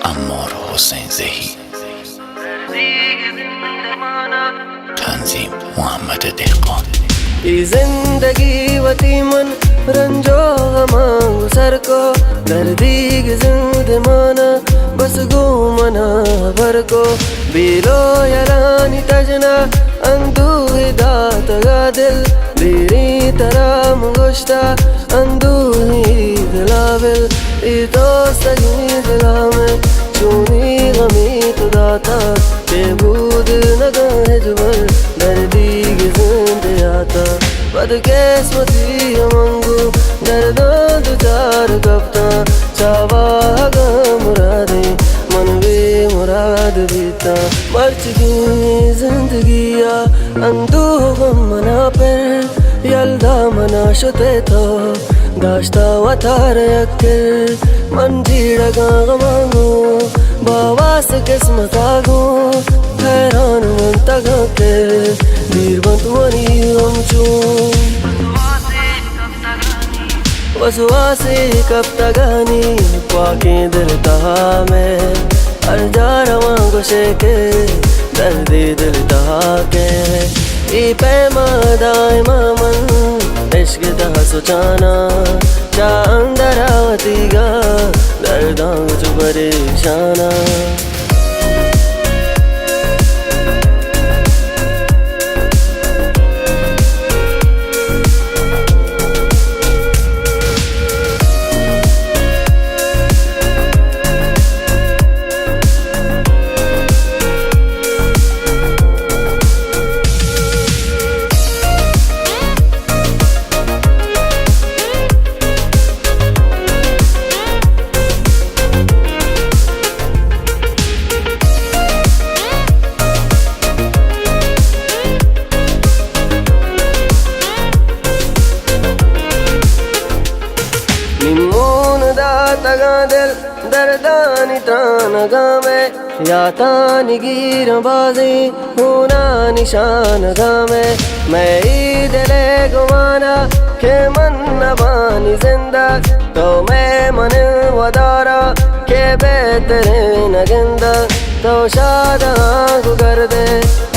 عمار حسین زہی۔ تنظیم محمد دہقان۔ اے زندگی وتی من رنج و غماں گوں سر کو، دردیگ زندمانا بس گوں منا ہبر کو۔ بیلو یلانی تژنا اندوہ داتگا دل، دیریں ترا من گوشتا اندوہیں دلا بل۔ اے تو سگیں دلا مئے چونیں غمے تو داتا، کہ بود نگاں ہچبر دردیگ زند یاتا۔ بدقسمتی من گوں درداں دچار کپتاں، چہ واہگاں مرادیں من بے مراد بیتاں۔ مرچیگیں زندگیا اندوہ غم منا پر، یلدا منا شتے تو داشتا وتارا یک کر۔ من جیڑگاں غماں گوں، باواس قسمتا گوں، حیران من تگاں کہ دیر بنت منی غم چون۔ وسواسے کپتگانی پاکیں دل تہا مئے، ہر جا رواں گوشے کہ دردے دل تہا کہ۔ اے پیما دائما من عشق تہا سوچانا، چہ اندرا وتیگا درداں چو پریشانا۔ نمون داتگاں دل دردانی ترانگاں مئے، یاتانی گیراں بازیں ہونانی شانگاں مئے۔ مئے اے دل ءِ گمانا کہ من نبانی زندگ، تو مئے من ودارا کہ بہترین گندگ۔ تو شاداں گوں گردے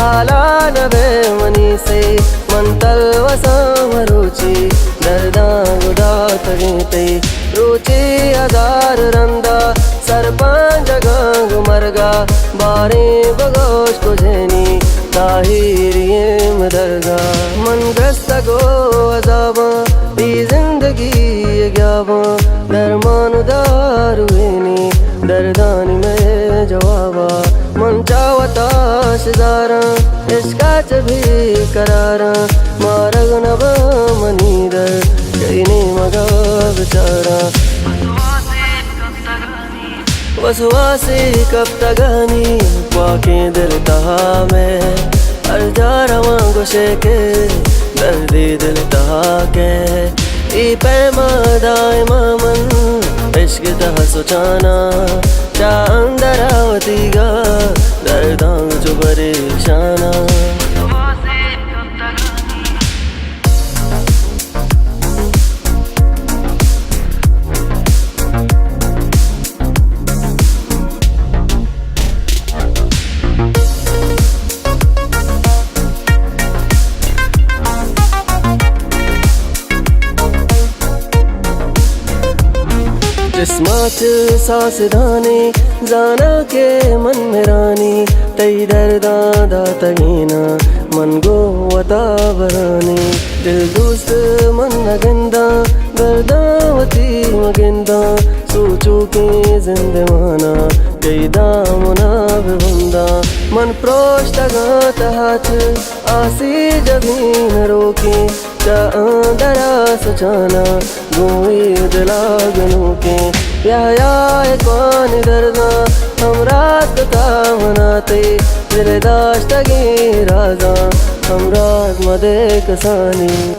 حالا نبے منی سے، من تلوساں مروچی درداں گوں داتگیں تئی۔ روچے ہزار رندا سرپنجگاں گوں مرگا، باریں بگوش کجینی تاہیری ایم درگا۔ من گستگو عذاباں، اے زندگی گیاباں، درمان و داروینی دردانی مئے جوابا۔ من چہ وتا شزاراں، عشقا چہ بے قراراں، مارگ نباں منی در کئی نیمگا بچاراں۔ وسواسے کپتگانی پاکیں دل تہا مئے، ہر جا رواں گوشے کہ دردے دل تہا کہ۔ اے پیما دائما من عشق تہا سوچانا، چہ اندرا وتیگا درداں چو پریشانا۔ جسما چہ ساس دانے، زاناں کہ من مرانی، تئی درداں داتگیناں من گوں وتا برانی۔ دل دوست من نگنداں، درداں وتی مگنداں، سوچوکیں زندماناں کئی دامنا ببنداں۔ من پروشتگاں تہا چہ آسی جبین روکیں، چہ آندرا سچانا گوں اے دلا گنوکیں۔ یحییٰ ءِ کوانی درداں ہمراز کتا منا تئی، دل ءِ داشتگیں رازاں ہمراز مدے کسانی۔